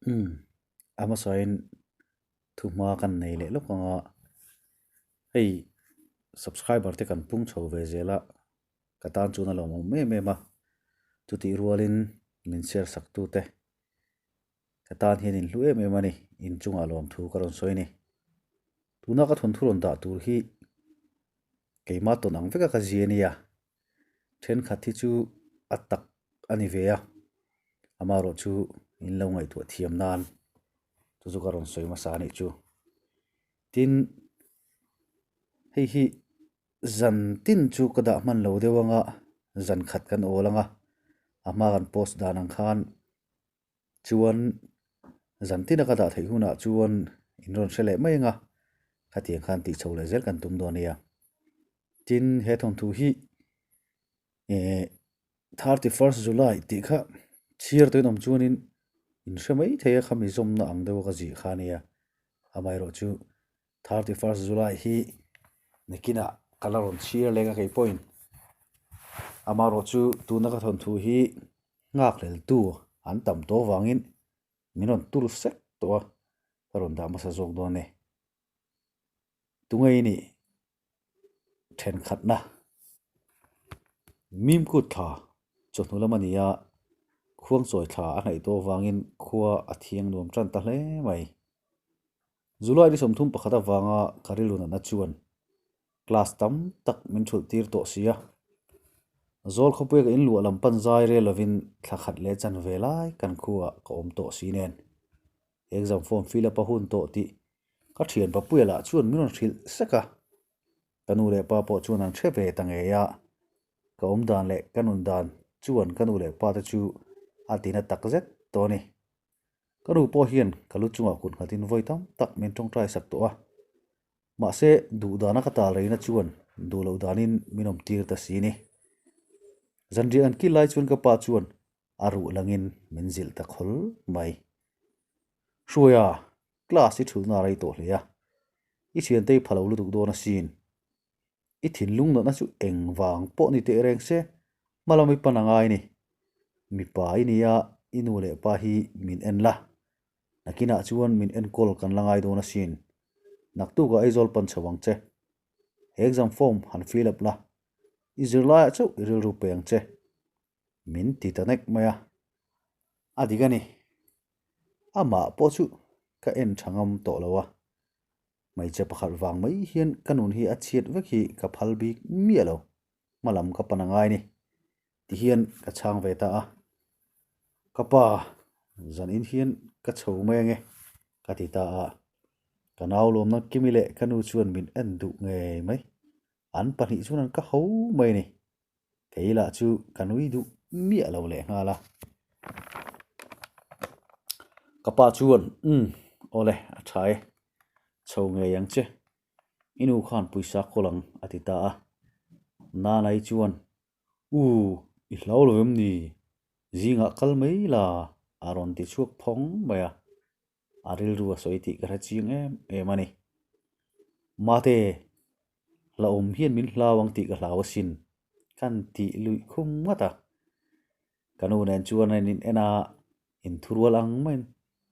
Umm a hmasain thuhma kan nei leh lawk ang a, hei subscriber te kan pung chho ve zel a, ka tan chuan a lawmawm em em a, chutih rualin min share sak tute ka tan hian in hlu em em a ni, inchungah lawmthu ka rawn sawi a ni. Tuna ka thawnthu rawn dah tur hi keimah tawn ang veka ka zia nia, thenkhat hi chu a tak a ni ve a, amaherawh chu in lo ngaihtuah thiam nan chu chu ka rawn sawi hmasa a nih chu. Tin, hei hi zan tin chu ka dah hman lo deuh anga zan khat kan awl anga a hma kan post dan ang khan Chuan zan tina ka dah theih hunah chuan in rawn hre leh mai anga khatiang khan tih chho leh zel kan tum dawn ania. Tin, he thawnthu hi eh 31st July tih kha chhiar tawhin awm chuanin in hre mai thei a khami zawmna ang deuha ka zih kha ania. Amaherawhchu 31st July hi nikinah ka la rawn chhiar leng a kei pawhin. Amaherawhchu tuna ka thawnthu hi Nghakhleltu an tam tawh vangin min rawn tur sek tawh a, ka rawn dah hmasa zawk dawn e. Tunge i nih? Thenkhatna. Mimkut thla chawhnu lam a ni a, khuangchawi thla a hnaih tawh vangin khua a thiang nuam tan ta hle mai. July ni 31 avanga ka rilru natna chuan Class tam tak min thulh tir tawh si a, Zawl khawpuia ka inluah lam pan zai rel lovin thla khat leh chan ve lai kan khuaah ka awm tawh si nen. Exam form fill up a hun tawh tih ka thian papuia lah chuan min rawn hrilh sek a, ka nu leh pa pawh chuan an hre ve ta ngei a, ka awm dan leh ka nun dan chuan ka nu leh pa te chu a tina tak zet tawh a ni. Ka nu pawh hian ka lu chungah kut nghatin vawi tam tak min tawngtai sak tawh a, Mahse, duh dana ka tal reina chuan duh loh danin min awm tir ta si ni. Zanriah an kil lai chuan ka pa chuan a ruh langin min zilh ta khawl mai. Hruaia, class i thulna a rei tawh hle a, i thiante i pha lo lutuk dawn asin. I thinlung natna chu eng vang pawh ni teh reng se, hma lam i pan a ngai ni. Mipa i nia, i nu leh pa hi min en la, Nakinah chuan min enkawl kan la ngai dawn asin. Naktukah Aizawl pan chho ang che. He exam form han fill up la, i zirlaiah chauh i rilru pe ang che. Min ti ta nek mai a. A dik a ni. Amah pawh chu ka en tha ngam tawh lo a. Hmeichhe pakhat vang mai hian ka nun hi a chhiat vek hi ka phal bik miah lo. Hma lam ka pan a ngai ni. Tihian ka chhang ve ta a, Ka pa, zan in hian ka chho mai ange, ka ti ta a. Ka nau lawmna Kimi leh ka nu chuan min en duh ngei mai. An pahnih chuan an ka ho mai a ni. Kei lah chu ka nui duh miah lo leh nghal a. Ka pa chuan, Umm, awle, a tha e. Chho ngei ang che. I nu khan pawisa kawl ang, a ti ta a. Nanai chuan, U, i hlau lo em ni? Zingah kal mai la, a rawn ti chhuak phawng mai a. A rilru a sawi tih ka hre chiang em em a ni. Mate, hlauhawm hian min hlau ang tih ka hlau asin, kan tih luih khum ngat a. Ka nu nen chuan an in en a, inthurual ang maiin,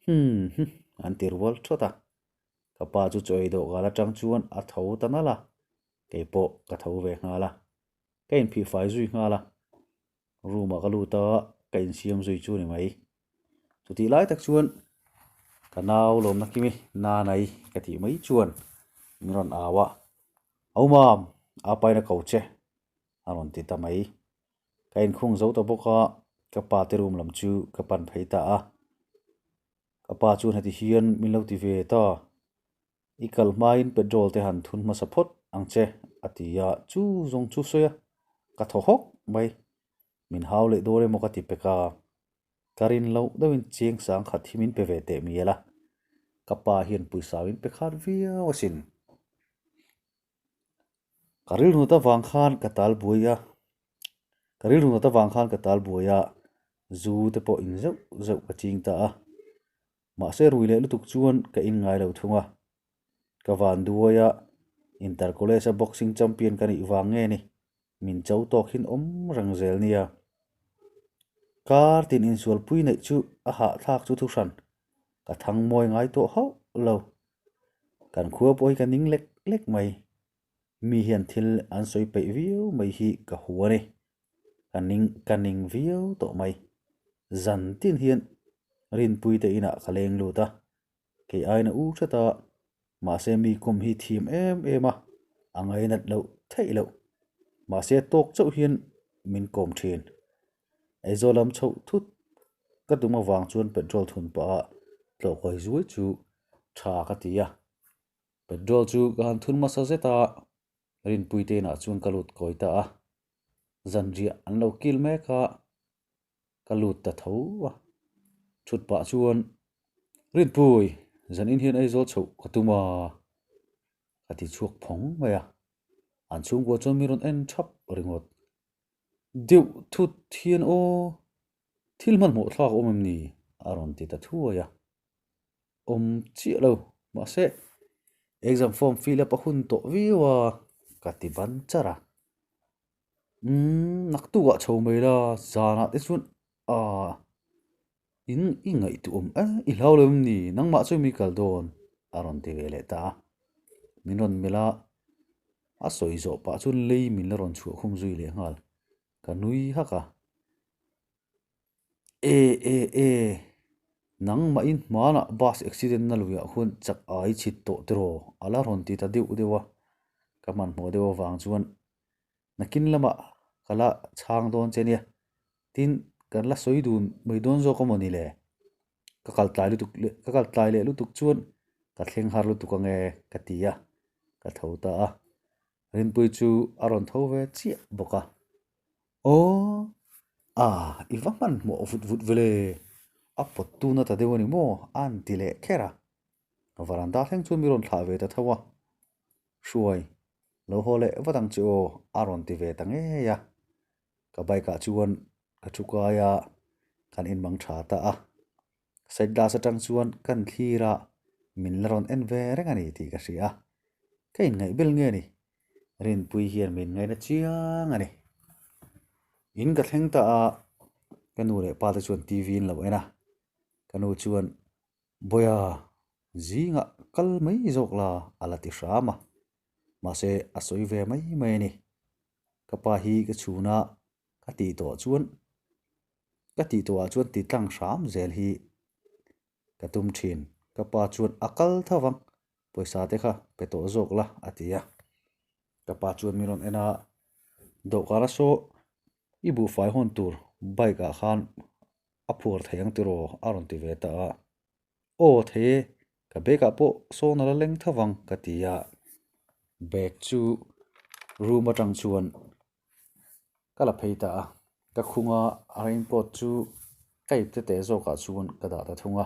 Hum hum, an ti rual thawt a. Ka pa chu chaw ei dawhkan atang chuan a tho ta nalh a, kei pawh ka tho ve nghal a. Ka inphih fai zui nghal a, room ah ka lut a, ka insiam zui chu ni mai. Chutih lai tak chuan ka nau lawmna kimi Nanai ka tih mai chuan min rawn au a, Au mam, a pain a ko che a rawn ti ta mai. Ka inkhung zo ta bawk a, ka pa te room lam chu ka pan phei ta a. Ka pa chuan heti hian min lo ti ve ta. I kal hmain petrol te han thun hmasa phawt ang che, a ti a, chu zawng chu sawi a, ka thaw hawk mai. Min hau leh dawn emaw ka ti pek a, ka rin loh deuhin chiang sang khat hi min pe ve teh mial a, ka pa hian pawisa min pe khat viau asin. Ka rilru nat avang khan ka tal buai a, ka rilru nat avang khan ka tal buai a, zu te pawh in zeuh zeuh ka ching ta a. Mahse rui leh lutuk chuan ka in ngai lo thung a, ka van duai a, Inter College a boxing champion ka nih vang nge ni, min cho tawk hin awm reng zel nia. Kar tin insualpui neih chu a hahthlak chu thuhran. Ka thang mawi ngai tawh hauh lo. Kan khua pawh hi ka ning lek lek mai. Mi hian thil an sawi peih viau mai hi ka hua a ni. Ka ning ka ning viau tawh mai. Zan tin hian Rinpui te inah ka leng lut a, kei aina u hret a, mahse mi kawm hi thiam em em a, a ngainat loh theih loh. Mahse tawk chauh hian min kawm thin. Aizawl lam chhoh thut ka tum avang chuan petrol thun pah a tlawh kawi zuai chu tha ka ti a. Petrol chu ka han thun hmasa zet a, Rinpui te inah chuan ka lut kawi ta a. Zanriah an lo kil mek a, ka lut ta tho a. Thut pah chuan, Rinpui, zanin hian Aizawl chhoh ka tum a, ka ti chhuak phawng mai a. An chhungkua chuan mi rawn en thap ringawt. Deuh thut hian aw, thil hmanhmawh thlak awm em ni? a rawn ti ta thuai a. Awm chiah lo, mahse exam form fill up a hun tawh viau a, ka ti ban char a. Umm, naktukah chho mai la, zanah te chuan aah in i ngaihtuah awm e, i hlau lo em ni? Nangmah chu mi kal dawn? a rawn ti ve leh ta a. Min rawn melh a, a sawi zawh pah chuan lei min la rawn chhuah khum zui leh nghal. Ka nui hak a. E e e, nangmahin hmanah bus accident na luiah khuan chak ai chhit tawh tiraw? A la rawn ti ta deuh deuh a. Ka hmanhmawh deuh avang chuan nakin lamah ka la chhang dawn che nia. Tin, kan la sawi dun mai dawn zawk a maw ni le? Ka kal tlai lutuk leh ka kal tlai leh lutuk chuan ka thleng har lutuk ange ka ti a, ka tho ta a. Rinpui chu a rawn tho ve chiah bawk a. Aw, a i va hmanhmawh vut vut vele, a pawt tuna ta deuh a ni maw? a han ti leh kher a. Varanda thleng chuan mi rawn thlah ve ta tho a. Hruai, lo haw leh vat ang che aw, a rawn ti ve ta ngei a. Ka bike ah chuan ka thu kai a, kan inmang tha ta a. Side glass atang chuan kan thlir a, min la rawn en ve reng a ni tih ka hria a. Ka inngaih bel nge ni? Rinpui hian min ngaina chiang a ni. In ka thleng ta a, ka nu leh pa te chuan TV an lo en a. Ka nu chuan, Bawiha, zingah kal mai zawk la a la ti hram a. Mahse, a sawi ve mai mai a ni. Ka pa hi ka chhun a, ka tih tawh chuan ka tih tawhah chuan ti tlang hram zel hi ka tum thin. Ka pa chuan a kal tho vang, pawisa te kha pe tawh zawk la a ti a. Ka pa chuan min rawn en a, dawhkana saw i buhfai hawn tur bike ah khan a phuar thei ang tiraw a rawn ti ve ta a. Aw thei e, ka bag ah pawh sawn a la leng tho vang ka ti a. Bag chu room atang chuan ka la phei ta a, ka khunga raincoat chu ka ip te teh zawkah chuan ka dah ta thung a.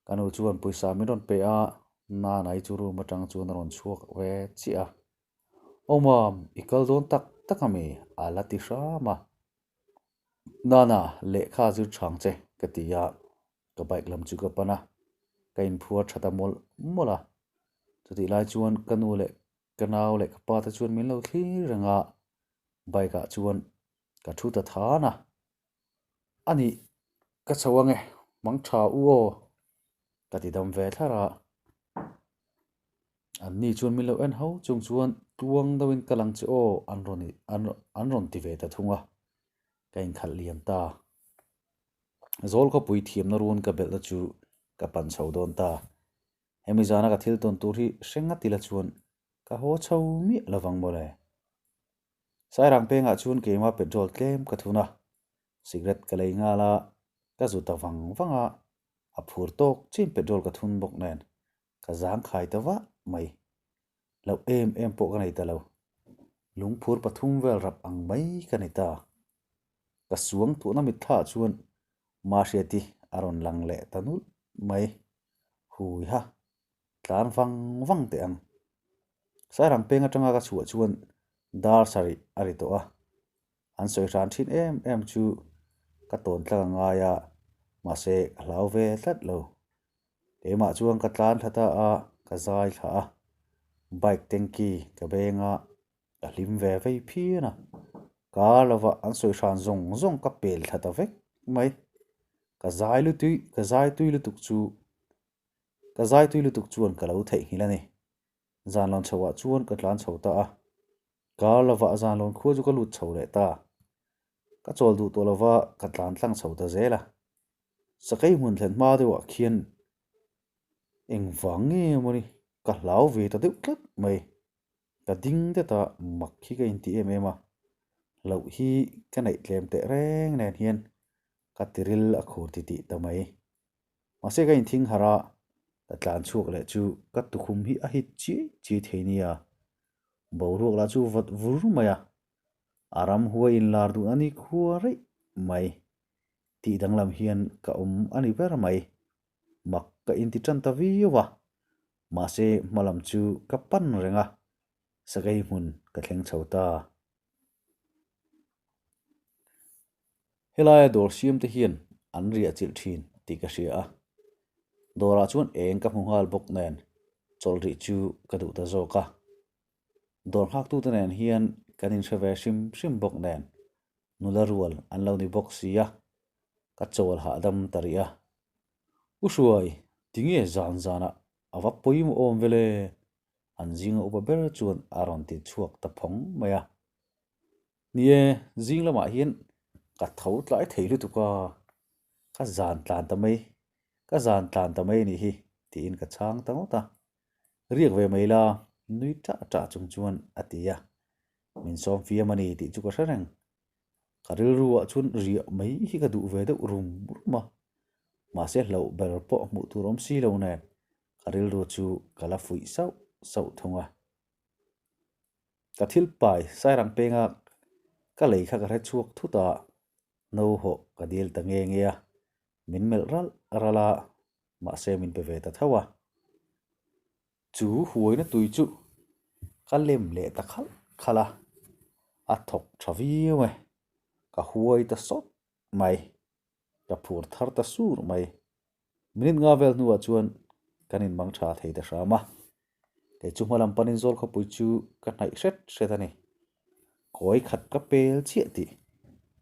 Ka nu chuan pawisa min rawn pe a, Nanai chu room atang chuan a rawn chhuak ve chiah a. Aw mam, i kal dawn tak tak a mi? a la ti hram a. Nana, lehkha zir chhang che ka ti a, ka bike lam chu ka pan a, ka inphuar tha ta mawlh mawlh a. Chutih lai chuan ka nu leh Ka nau leh ka pa te chuan min lo thlir reng a, bike ah chuan ka thu ta than a. A nih, ka chho ange, mang tha u aw, ka ti dam ve thlar a. An ni chuan min lo en ho chung chuan tluang deuhin ka lang che aw an rawn an rawn ti ve ta thung a, ka inkhalh liam ta. Zawl khawpui thiamna ruan ka belhna chu ka pan chho dawn ta. Hemi zana ka thil tawn tur hi hre ngat ila chuan ka haw chho miah lovang mawle. Sairang pengah chuan keimah petrol tlem ka thun a, cigarette ka lei nghal a, ka zu ta vang vang a, a phur tawk chin petrol ka thun bawk nen ka zang khai ta vah mai. Loh em em pawh ka nei ta lo. Lungphur pathum vel rap ang mai ka ni ta. Ka suang tuhna mitthla chuan Mahriati a rawn lang leh ta nulh mai. Hui ha, tlan vang vang teh ang. Sairang peng atanga ka chhuah chuan dar sarih a ri tawh a. An sawi hran thin em em chu ka tawn tlang a ngai a, mahse ka hlau ve tlat lo. Keimah chuan ka tlan thla ta a, ka zai thla a. Bike tanky ka beng a, Ka hlim ve vei phian a, ka lova an sawi hran zawng zawng ka pel thla ta vek mai. Ka zai lutui, ka zai tui lutuk chu Ka zai tui lutuk chuan ka lo theihnghilh a ni. Zanlawn chho ah chuan ka tlan chho ta a. Kar lovah zanlawn khua chu ka lut chho leh ta. Ka chawl duh tawh lova ka tlan tlang chho ta zel a. Sakei hmun thlen hma deuhah khian engvang nge mawni ka hlau ve ta deuh tlat mai. Ka ding det a, mak hi ka inti em em a. Hlauh hi ka neih tlem teh reng nen hian ka tiril a khur titih ta mai. Mahse ka inthing harh a, ka tlan chhuak leh chu ka tukhum hi a hit chiai chiai thei nia. Boruak lah chu vawt vur mai a, a ramhuai inlar duh a ni khua reih mai. Tih danglam hian ka awm a ni ber mai. Mak ka inti tan ta viau a, mahse hmalam chu ka pan reng a, sakei hmun ka thleng chho ta. Helaia dawr siam te hian an riah chilh thin tih ka hria a, dawrah chuan eng ka hmu nghal bawk nen chawlh rih chu ka duh ta zawk a. Dawr nghaktute nen hian kan inhre ve hrim hrim bawk nen nula rual an lo ni bawk si a, ka chawl hahdam ta rih a. U Hruai, tinge zan zanah a va pawimawh awm vele? An zinga upa ber chuan a rawn ti chhuak ta phawng mai a. Ni e, zing lamah hian ka tho tlai thei lutuk a, ka zan tlan ta mai, ka zan tlan ta mai a nih hi, tiin ka chhang ta ngawt a. Riak ve mai la, nui ṭah ṭah chung chuan a ti a. Min sawm fiam a ni tih chu ka hre reng. Ka rilru ah chuan riah mai hi ka duh ve deuh rum rum a, mahse hlauh ber pawh hmuh tur awm si lo nen ka rilru chu ka la fuih sauh sauh thung a. Ka thil pai Sairang penga ka lei kha ka hre chhuak thut a, no hawh ka dil ta nge nge a, min melh ralh ralh a, mahse min pe ve ta tho a. Chu huaina tui chu ka lem leh ta khalh khalh a, a thawk tha viau e, ka huai ta sawt mai, ka phur thar ta sur mai. Minute nga vel hnuah chuan kan inmang tha thei ta hram a, kei chu hma lam panin zawl khawpui chu ka hnaih hret hret a ni. Kawi khat ka pel chiah tih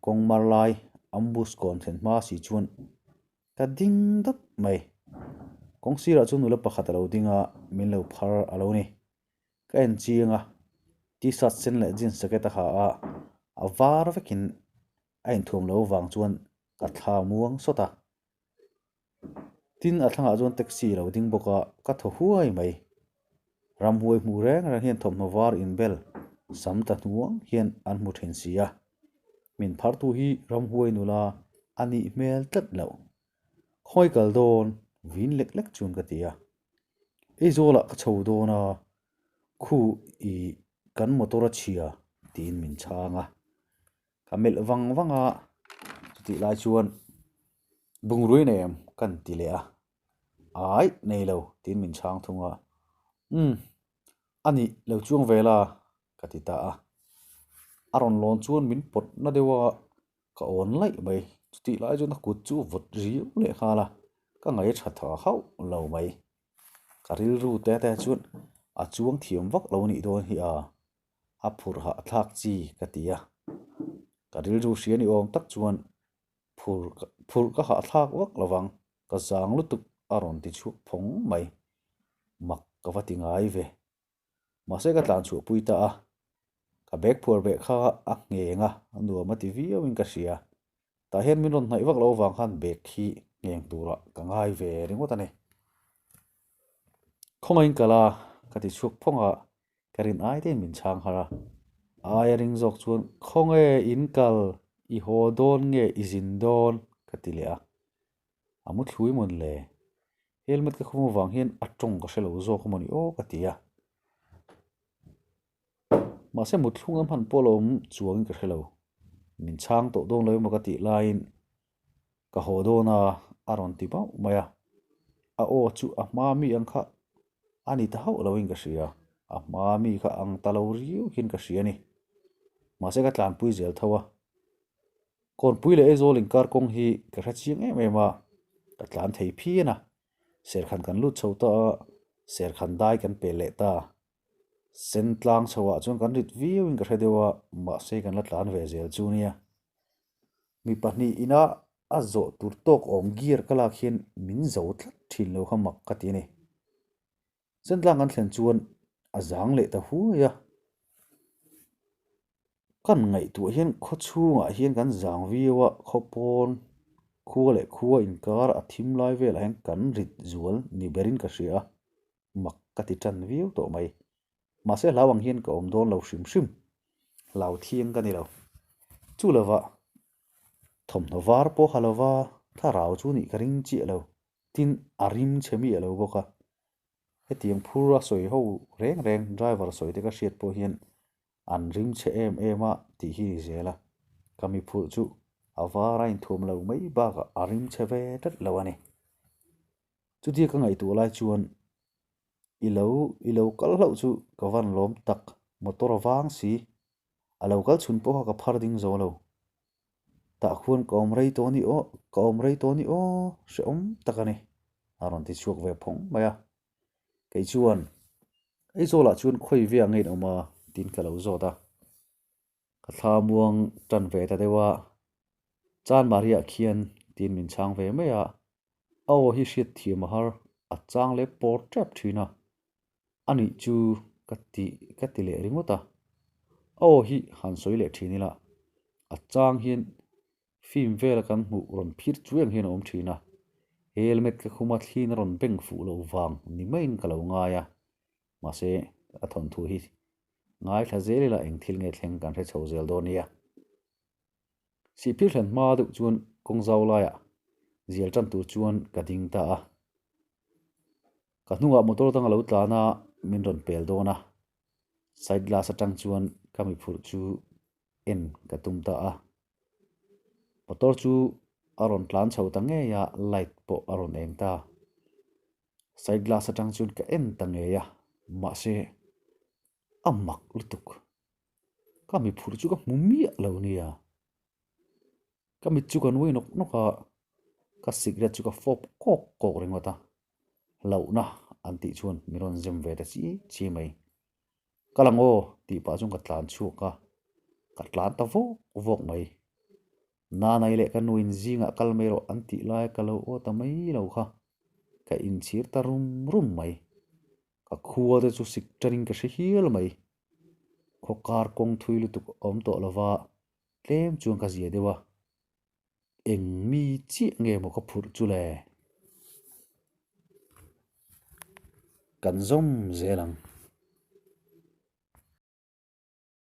kawng mar lai ambush kawn thlen hma si chuan Ka ding dawt mai. Kawng sirah chuan nula pakhat a lo ding a, min lo phar a lo ni. Ka en chiang a, t-shirt sen leh jeans jacket a ha a, a var vekin a inthuam lo vang chuan ka thla muang sawt a. Tin, a thlangah chuan taxi a lo ding bawk a, ka thaw huai mai. Ramhuai hmu reng reng hian thawmhnaw var inbel sam ta hnuang hian an hmu thin si a. Min phartu hi ramhuai nula a nih hmel tlat loh. Khawi kal dawn vin lek lek chuan ka ti a. Aizawlah ka chho dawn a, khu i kan motor a chhia tiin min chhang a. Ka melh vang vang a, chutih lai chuan bungrui nei em kan ti leh a. Aih nei lo tiin min chhang thung a. Umm a nih lo chuang ve la ka ti ta a. A rawn lawn chuan min pawt na deuh a, ka awn laih mai. Chutih lai chuan a kut chu vawt riau leh nghal a, ka ngaih tha tha hauh lo mai. Ka rilru te te chuan a chuang thiam vak lo nih dawn hi a, a phurh hahthlak chi ka ti a. Ka rilru hria ni awm tak chuan phur phurh ka hahthlak vak lo vang, ka zang lutuk a rawn ti chhuak phawng mai. Mak ka va ti ngai ve. Mahse ka tlan chhuah pui ta a, ka bag phuar beh kha a ngheng a, a nuam a ti viau in ka hria. Tah hian min rawn hnaih vak lo avang khan bag hi ngheng turah ka ngai ve ringawt a ni. Khawngaihin kal a, ka ti chhuak phawng a, ka rin ai tein min chhang har a. Aia ring zawk chuan khawnge in kal, i haw dawn nge i zin dawn ka ti leh a. A mu thlui mawn le? Helmet ka khum avang hian a tawng ka hre lo zawk a mawni aw ka ti a. Mahse mutthlung a hman pawh lo awm chuangin ka hre lo. Min chhang tawh dawn lo emaw ka tih laiin ka haw dawn a, a rawn ti bauh mai a. A aw chu a hma mi ang kha a ni ta hauh loin ka hria. A hma mi kha ang ta lo riau hian ka hria a ni. Mahse ka tlanpui zel tho a. Kawnpui leh Aizawl inkar kawng hi ka hre chiang em em a, ka tlan thei phian a. Serkhan kan lut chho ta a, serkhan dai kan pel leh ta. Sen tlang chho ah chuan kan rit viau in ka hre deuh a, mahse kan la tlan ve zel chu nia. Mi pahnih ina a zawh tur tawk awm gear ka lak hian min zo tlat thin lo kha mak ka ti a ni. Sentlang kan thlen chuan a zang leh ta huai a. Kan ngaihtuah hian khaw chhungah hian kan zang viau a, khaw pawn khua leh khua inkar a thim lai velah hian kan rit zual ni berin ka hria a, mak ka ti tan viau tawh mai. Mahse hlau ang hian ka awm dawn lo hrim hrim, hlau thiang ka ni lo. Chu lova thawmhnaw var pawh ha lova thlarau chu nih ka ring chiah lo, tin a rim chhe miah lo bawk a. Hetiang phur a sawi ho reng reng driver sawi te ka hriat pawh hian an rim chhe em em a tih hi ni zel a, ka mi phurh chu a var a inthuam lo mai bakah a rim chhe ve tlat lo a ni. Chutia ka ngaihtuah lai chuan i lo i lo kal hlauh chu ka van lawm tak motor a vang si, a lo kal chhun pawh kha ka phar ding zo lo. Tah khuan ka awm rei tawh ni aw, ka awm rei tawh ni aw, hrehawm tak a ni, a rawn ti chhuak ve phawng mai a. Kei chuan, Aizawlah chuan khawi ve ang nge in awm a? tiin ka lo zawt a. Ka thla muang tan ve ta deuh a, Chan Maria khian tiin min chhang ve mai a, a aw hi hriat thiam a har, a chang leh pawr tep thin a, a nih chu ka ti ka ti leh ringawt a, a aw hi han sawi leh thin ila, a chang hian film vela kan hmuh rawn phir chuang hian a awm thin a, helmet ka khuma thlin a rawn beng fuh loh vang ni maiin ka lo ngai a, mahse a thawnthu hi ngaithla zel ila eng thil nge thleng kan hre chho zel dawn nia. Sihphir thlen hma deuh chuan kawng zau laiah zial tan tur chuan ka ding ta a. Ka hnungah motor dang a lo tlan a, min rawn pel dawn a. Side glass atang chuan ka mi phurh chu en ka tum ta a. Motor chu a rawn tlan chho ta ngei a, light pawh a rawn eng ta. Side glass atang chuan ka en ta ngei a, mahse a mak lutuk. Ka mi phurh chu ka hmu miah lo nia. Ka mit chu ka nui nawk nawk a, ka cigarette chu ka fawp kawk kawk ringawt a. Hlauhna an tih chuan min rawn zem ve ta chi chi mai. Ka lang aw tih pah chuan ka tlan chhuak a, ka tlan ta vawk vawk mai. Nanai leh ka nuin zingah kal mai rawh an tih lai ka lo aw ta mai lo kha, ka inchhir ta rum rum mai. Ka khua te chu sik tanin ka hre hial mai. Khaw kar kawng thui lutuk a awm tawh lova tlem chuan ka zia deuh a, eng mi chiah nge maw ka phurh chu le? Kan zawm zel ang.